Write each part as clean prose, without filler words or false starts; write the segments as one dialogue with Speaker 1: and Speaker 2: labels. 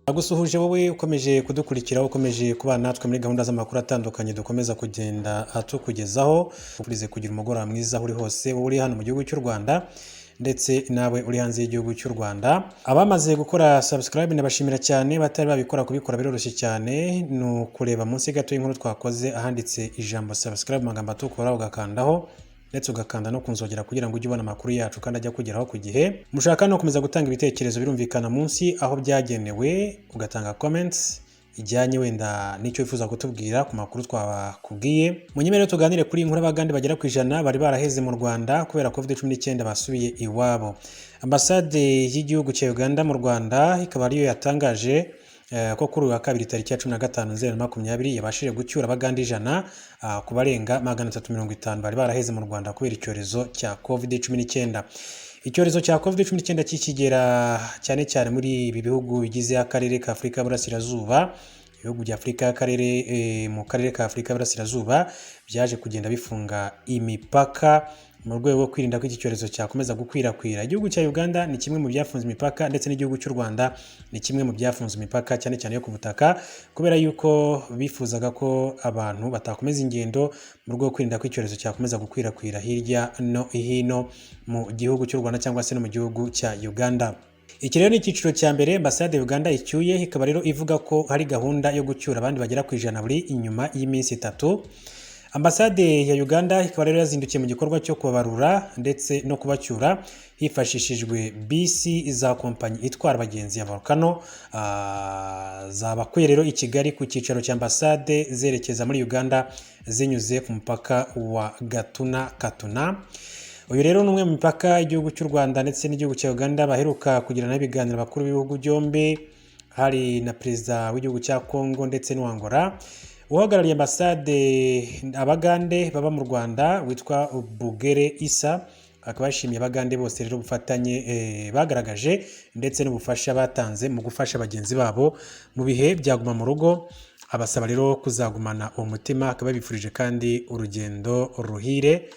Speaker 1: Nagusuhuje wowe ukomeje kudukurikira, ukomeje kubana natwe muri gahunda z'amakuru atandukanye dukomeza kugenda tukugezaho. Urize kugira umugoroba mwiza aho uri hose, wowe uri hano mu gihugu cy'u Rwanda ndetse nawe uri hanze y'igihugu cy'u Rwanda. Abamaze gukora subscribe ndabashimira cyane, batari babikora kubikora biroroshye cyane, ni ukureba munsi gato y'inkuru twakoze ahanditse ijambo "subscribe" mu magambo atukura, ugakandaho ndetse ugakanda no kunzogera kugira ngo ujye ubona amakuru yacu kandi ajya kugeraho ku gihe. Mushaka no gukomeza gutanga ibitekerezo, birumvikana munsi aho byagenewe ugatanga comments ijyanye wenda n'icyo wifuza kutubwira ku makuru twabakubwiye. Munyemerere tuganire kuri iyi nkuru. Abagande bagera ku 100 bari baraheze mu Rwanda kubera COVID-19 basubiye iwabo. Ambasade y'igihugu cya Uganda mu Rwanda ikaba ariyo yatangaje ko kuri uyu wa kabiri tariki ya 15 Nzeri 20 yabashije gucyura Abagande 100 ku barenga 350 bari baraheze mu Rwanda kubera icyorezo cya COVID-19. Icyorezo cya COVID-19 kikigera cyane cyane muri ibi bihugu bigize akarere ka Afurika y'Uburasirazuba, ibihugu bya Afurika y'akarere mu karere ka Afurika y'Uburasirazuba byaje kugenda bifunga imipaka mu rwego rwo kwirinda ko iki cyorezo cyakomeza gukwirakwira. Igihugu cya Uganda ni kimwe mu byafunze imipaka, ndetse n'igihugu cy'u Rwanda ni kimwe mu byafunze imipaka, cyane cyane yo ku butaka, kubera yuko bifuzaga ko abantu batakomeza ingendo mu rwego rwo kwirinda ko icyorezo cyakomeza gukwirakwira hirya no hino mu gihugu cy'u Rwanda cyangwa se no mu gihugu cya Uganda. Iki rero ni icyiciro cya mbere ambasade ya Uganda icyuye, ikaba rero ivuga ko hari gahunda yo gucyura abandi bagera ku 100 buri inyuma y'iminsi 3. Ambasade ya Uganda ikaba rero yazindukiye mu gikorwa cyo kubabarura ndetse no kubacyura hifashishijwe bisi za kompanyi itwara abagenzi ya Volcano, zabakuye rero i Kigali ku cyicaro cya ambasade zerekeza muri Uganda zinyuze ku mupaka wa Gatuna Katuna. Uyu rero ni umwe mu mipaka igihugu cy'u Rwanda ndetse n'igihugu cya Uganda baheruka kugirana ibiganiro abakuru b'ibihugu byombi, hari na perezida w'igihugu cya Congo ndetse n'uwa. Uhagarariye ambasade Abagande baba mu Rwanda witwa Bugere Isa akaba yashimiye Abagande bose rero ubufatanye bagaragaje ndetse n'ubufasha batanze mu gufasha bagenzi babo mu bihe byaguma mu rugo, abasaba rero kuzagumana uwo mutima, akaba yabifurije kandi urugendo ruhire.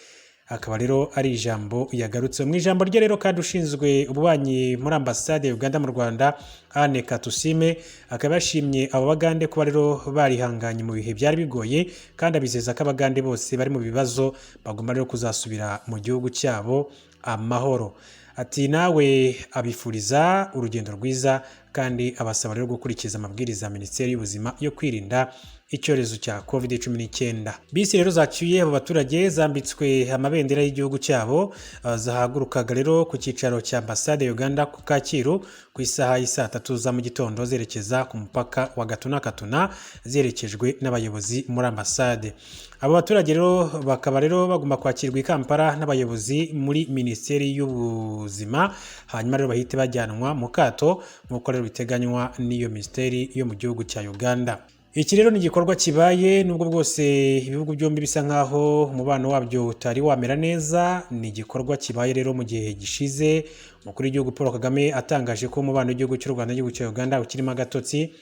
Speaker 1: Akaba rero ari ijambo yagarutse mu ijambo rye. Rero kandi ushinzwe ububanyi muri ambasade ya Uganda mu Rwanda, Anne Katusime, akaba yashimye abo Bagande kuba rero barihanganye mu bihe byari bigoye, kandi abizeza ko Abagande bose bari mu bibazo bagomba rero kuzasubira mu gihugu cyabo amahoro. Ati nawe abifuriza urugendo rwiza, kandi abasaba rero gukurikiza amabwiriza ya Minisiteri y'Ubuzima yo kwirinda icyorezo cya COVID-19. Bisi rero zacyuye abo baturage zambitswe amabendera y'igihugu cyabo, zahagurukaga rero ku cyicaro cya ambasade ya Uganda ku Kacyiru ku isaha y'isaa 3 za mu gitondo zerekeza ku mupaka wa Gatuna Katuna, zerekejwe n'abayobozi muri ambasade. Abo baturage rero bakaba rero bagomba kwakirwa i Kampala n'abayobozi muri Minisiteri y'Ubuzima, hanyuma rero bahite bajyanwa mu kato nk'uko rero biteganywa n'iyo minisiteri yo mu gihugu cya Uganda. Iki rero ni igikorwa kibaye nubwo bwose ibihugu byombi bisa nkaho umubano wabyo utari wamera neza. Ni igikorwa kibaye rero mu gihe gishize umukuru w'igihugu Paul Kagame atangaje ko umubano w'igihugu cy'u Rwanda n'igihugu cya Uganda ukirimo agatotsi,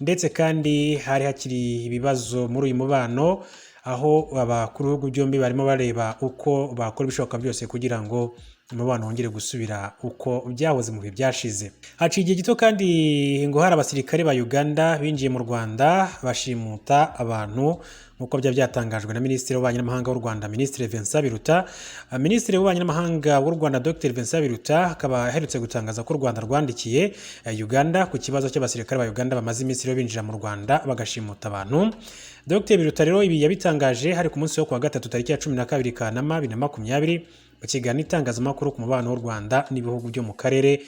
Speaker 1: ndetse kandi hari hakiri ibibazo muri uyu mubano, aho abakuru b'ibihugu byombi barimo bareba uko bakora ibishoboka byose kugira ngo umubano wongere gusubira uko byahoze mu bihe byashize. Haciye igihe gito kandi ngo hari abasirikare ba Uganda binjiye mu Rwanda bashimuta abantu, nk'uko byaba byatangajwe na Minisitiri w'Ububanyi n'Amahanga w'u Rwanda, Minisitiri Vincent Biruta. Minisitiri w'Ububanyi n'Amahanga w'u Rwanda, Dr Vincent Biruta, akaba aherutse gutangaza ko u Rwanda rwandikiye Uganda ku kibazo cy'abasirikare ba Uganda bamaze iminsi rero binjira mu Rwanda bagashimuta abantu. Dr Biruta rero ibi yabitangaje hari ku munsi wo kuwa gatatu tariki ya 12 Kanama 2020 mu kiganiro itangazamakuru ku mubano w'u Rwanda n'ibihugu byo mu karere.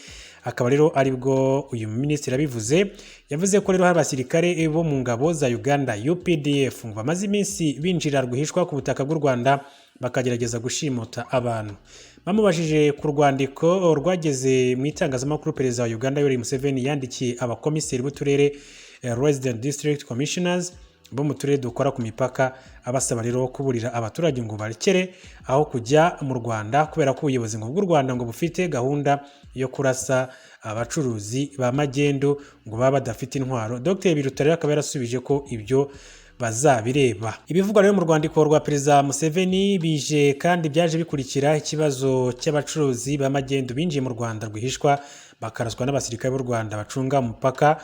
Speaker 1: Akaba rero aribwo uyu minisitiri yabivuze. Yavuze ko rero hari abasirikare bo mu ngabo za Uganda UPDF ngo bamaze iminsi binjira rwihishwa ku butaka bw'u Rwanda bakagerageza gushimuta abantu. Bamubajije ku rwandiko rwageze mu itangazamakuru perezida wa Uganda Yoweri Museveni yandikiye abakomiseri b'uturere, Resident District Commissioners, bo mu turere dukora ku mipaka, abasaba rero kuburira abaturage ngo barekere aho kujya mu Rwanda kubera ko ubuyobozi ngo bw'u Rwanda ngo bufite gahunda yo kurasa abacuruzi ba magendu ngo baba badafite intwaro. Dr Biruta rero akaba yarasubije ko ibyo bazabireba. Ibivugwa rero mu rwandiko rwa perezida Museveni bije kandi byaje bikurikira ikibazo cy'abacuruzi ba magendu binjiye mu Rwanda rwihishwa. bakaraswa n'abasirikare b'u Rwanda bacunga umupaka,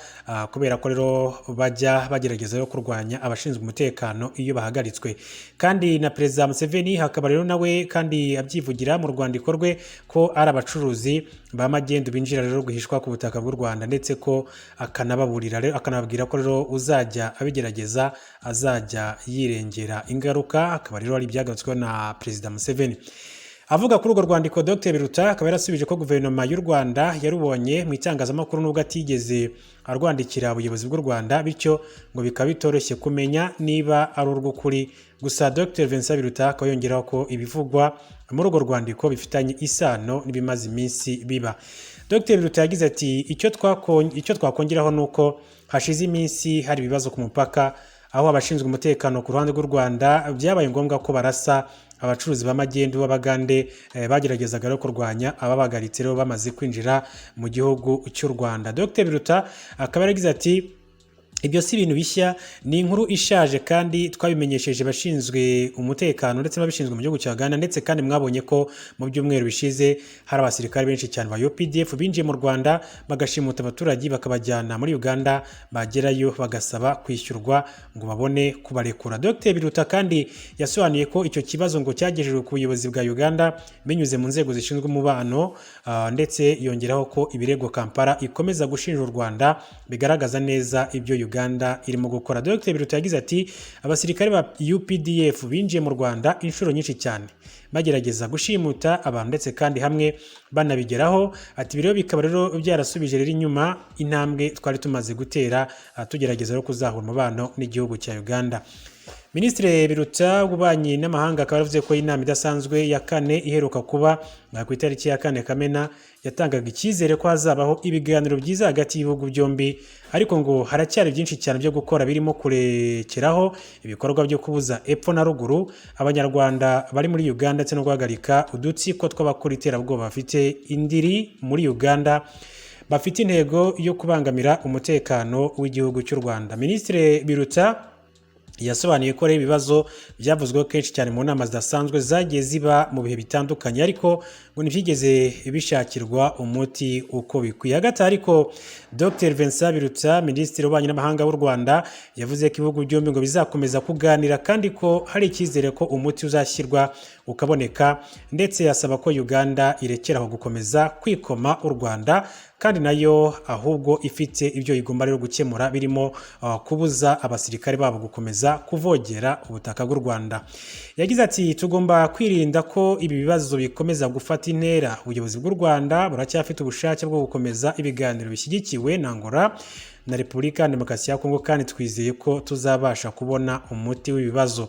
Speaker 1: kubera ko rero bajya bagerageza rero kurwanya abashinzwe umutekano iyo bahagaritswe. Kandi na Perezida Museveni hakaba rero nawe kandi abyivugira mu rwandiko rwe ko ari abacuruzi ba magendu binjira rero rwihishwa ku butaka bw'u Rwanda, ndetse ko akanababurira rero, akanababwira ko rero uzajya abigerageza azajya yirengera ingaruka. Akaba rero ari ibyagarutsweho na Perezida Museveni. Avuga kuri urwo rwandiko, Dr Biruta akaba yarasubije ko guverinoma y'u Rwanda yarubonye mu itangazamakuru nubwo atigeze arwandikira ubuyobozi bw'u Rwanda, bityo ngo bikaba bitoroshye kumenya niba ari urw'ukuri. Gusa Dr Vincent Biruta akaba yongeraho ko ibivugwa muri urwo rwandiko bifitanye isano n'ibimaze iminsi biba. Dr Biruta yagize ati: Icyo twakongeraho ni uko hashize iminsi hari ibibazo ku mupaka, aho abashinzwe umutekano ku ruhande rw'u Rwanda byabaye ngombwa ko barasa abacuruzi ba magendu b'Abagande bageragezaga rero kurwanya ababagaritse rero bamaze kwinjira mu gihugu cy'u Rwanda. Dr Biruta akaba yaragize ati: Ibyo si ibintu bishya, ni inkuru ishaje, kandi twabimenyesheje abashinzwe umutekano ndetse n'ababishinzwe mu gihugu cya Uganda. Ndetse kandi mwabonye ko mu byumweru bishize hari abasirikare benshi cyane ba UPDF binjiye mu Rwanda, bagashimuta abaturage bakabajyana muri Uganda, bagerayo bagasaba kwishyurwa ngo babone kubarekura. Dr Biruta kandi yasobanuye ko icyo kibazo ngo cyagejejwe ku buyobozi bwa Uganda binyuze mu nzego zishinzwe umubano, ndetse yongeraho ko ibirego Kampala ikomeza gushinja u Rwanda bigaragaza neza ibyo Uganda irimo gukora. Dr Biruta yagize ati: Abasirikare ba UPDF binjiye mu Rwanda inshuro nyinshi cyane bagerageza gushimuta abantu, ndetse kandi hamwe banabigeraho. Ati: Ibi rero bikaba rero byarasubije rero inyuma intambwe twari tumaze gutera, tugerageza rero kuzahura umubano n'igihugu cya Uganda. Minisitiri Biruta w'Ububanyi n'Amahanga akaba yaravuze ko inama idasanzwe ya kane iheruka kuba ku itariki ya 4 Kamena yatangaga icyizere ko hazabaho ibiganiro byiza hagati y'ibihugu byombi, ariko ngo haracyari byinshi cyane byo gukora, birimo kurekeraho ibikorwa byo kubuza epfo na ruguru Abanyarwanda bari muri Uganda, ndetse no guhagarika udutsiko tw'abakora iterabwoba bafite indiri muri Uganda, bafite intego yo kubangamira umutekano w'igihugu cy'u Rwanda. Minisitiri Biruta yasobanuye ko rero ibibazo byavuzweho kenshi cyane mu nama zidasanzwe zagiye ziba mu bihe bitandukanye, ariko ngo ntibyigeze bishakirwa umuti uko bikwiye. Hagati ariko Dr Vincent Biruta, Minisitiri w'Ububanyi n'Amahanga w'u Rwanda, yavuze ko ibihugu byombi ngo bizakomeza kuganira kandi ko hari icyizere ko umuti uzashyirwa ukaboneka, ndetse yasaba ko Uganda irekeraho gukomeza kwikoma u Rwanda, kandi nayo ahubwo ifite ibyo igomba rero gukemura, birimo kubuza abasirikare babo gukomeza kuvogera ubutaka bw'u Rwanda. Yagize ati: Tugomba kwirinda ko ibi bibazo bikomeza gufata intera. Ubuyobozi bw'u Rwanda buracyafite ubushake bwo gukomeza ibiganiro bishyigikiwe na Angola na Repubulika ya Demokarasi ya Kongo, kandi twizeye ko tuzabasha kubona umuti w'ibibazo.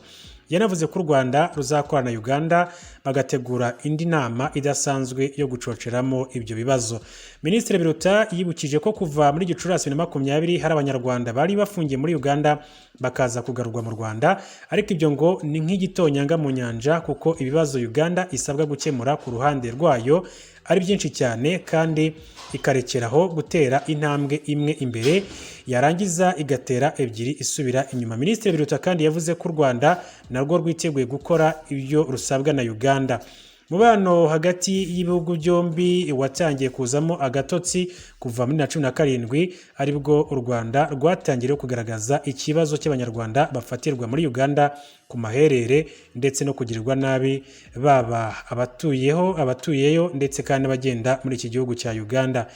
Speaker 1: Yanavuze ko u Rwanda ruzakorana na Uganda bagategura indi nama idasanzwe yo gucoceramo ibyo bibazo. Minisitiri Biruta yibukije ko kuva muri Gicurasi 2020 hari Abanyarwanda bari bafungiye muri Uganda bakaza kugarurwa mu Rwanda, ariko ibyo ngo ni nk'igitonyanga mu nyanja, kuko ibibazo Uganda isabwa gukemura ku ruhande rwayo ari byinshi cyane, kandi ikarekeraho gutera intambwe imwe imbere yarangiza igatera ebyiri isubira inyuma. Minisitiri Biruta kandi yavuze ko u Rwanda narwo rwiteguye gukora ibyo rusabwa na Uganda. Mubano hagati y'ibihugu byombi watangiye kuzamo agatotsi kuva muri 2017, aribwo u Rwanda rwatangiye kugaragaza ikibazo cy'Abanyarwanda bafatirwa muri Uganda ku maherere ndetse no kugirirwa nabi, baba abatuyeho, abatuyeyo, ndetse kandi n'abagenda muri iki gihugu cya Uganda.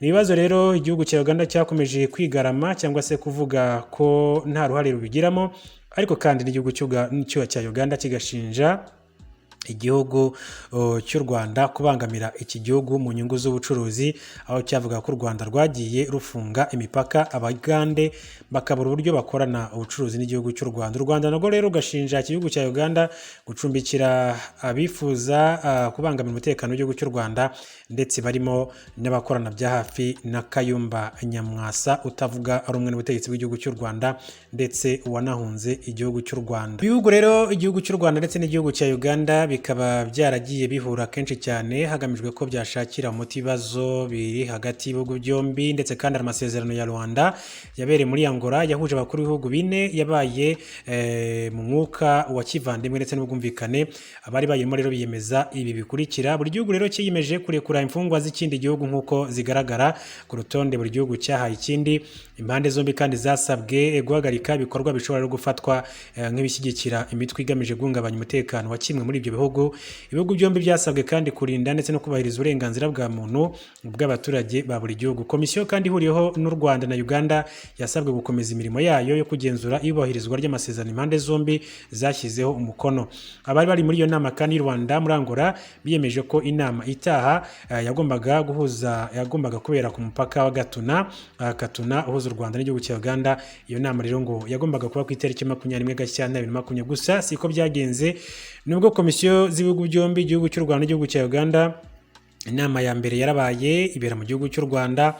Speaker 1: Ni ibibazo rero igihugu cya Uganda cyakomeje kwigarama cyangwa se kuvuga ko nta ruhare rubigiramo, ariko kandi n'igihugu cya Uganda kigashinja igihugu cy'u Rwanda kubangamira iki gihugu mu nyungu z'ubucuruzi, aho cyavuga ko u Rwanda rwagiye rufunga imipaka, Abagande bakabura uburyo bakorana ubucuruzi n'igihugu cy'u Rwanda. U Rwanda narwo rero rugashinja iki gihugu cya Uganda gucumbikira abifuza kubangamira umutekano w'igihugu cy'u Rwanda, ndetse barimo n'abakorana bya hafi na Kayumba Nyamwasa utavuga rumwe n'ubutegetsi bw'igihugu cy'u Rwanda, ndetse wanahunze igihugu cy'u Rwanda. Ibihugu rero, igihugu cy'u Rwanda ndetse n'igihugu cya Uganda, bikaba byaragiye bihura kenshi cyane hagamijwe ko byashakira umuti ibibazo biri hagati y'ibihugu byombi. Ndetse kandi hari amasezerano ya Luanda yabereye muri Angola yahuje abakuru b'ibihugu bine, yabaye mu mwuka wa kivandimwe ndetse n'ubwumvikane. Abari bayirimo rero biyemeza ibi bikurikira: buri gihugu rero cyiyemeje kurekura imfungwa z'ikindi gihugu nk'uko zigaragara ku rutonde buri gihugu cyahaye ikindi. Impande zombi kandi zasabwe guhagarika ibikorwa bishobora gufatwa nk'ibishyigikira imitwe igamije guhungabanya umutekano wa kimwe muri ibyo bihugu. Ibihugu byombi byasabwe kandi kurinda ndetse no kubahiriza uburenganzira bwa muntu bw'abaturage ba buri gihugu. Komisiyo kandi ihuriyeho n'u Rwanda na Uganda yasabwe gukomeza imirimo yayo yo kugenzura iyubahirizwa ry'amasezerano impande zombi zashyizeho umukono. Abari bari muri iyo nama kandi y'u Rwanda muri Angola biyemeje ko inama itaha yagombaga guhuza, yagombaga kubera ku mupaka wa Gatuna, Katuna, uhuza u Rwanda n'igihugu cya Uganda. Iyo nama rero ngo yagombaga kuba ku itariki 21 Gashyantare 2020, gusa siko byagenze. Nubwo komisiyo z'ibihugu byombi, igihugu cy'u Rwanda n'igihugu cya Uganda, inama ya mbere yarabaye ibera mu gihugu cy'u Rwanda,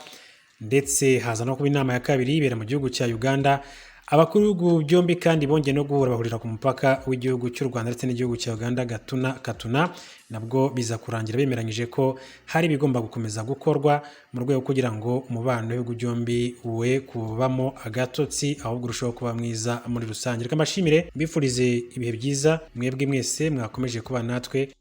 Speaker 1: ndetse haza no kuba inama ya kabiri ibera mu gihugu cya Uganda. Abakuru b'ibihugu byombi kandi bongeye no guhura, bahurira ku mupaka w'igihugu cy'u Rwanda ndetse n'igihugu cya Uganda, Gatuna, Katuna, nabwo biza kurangira bemeranyije ko hari ibigomba gukomeza gukorwa mu rwego kugira ngo umubano w'ibihugu byombi we kubamo agatotsi, ahubwo urushaho kuba mwiza muri rusange. Reka mbashimire, mbifurize ibihe byiza mwebwe mwese mwakomeje kuba natwe.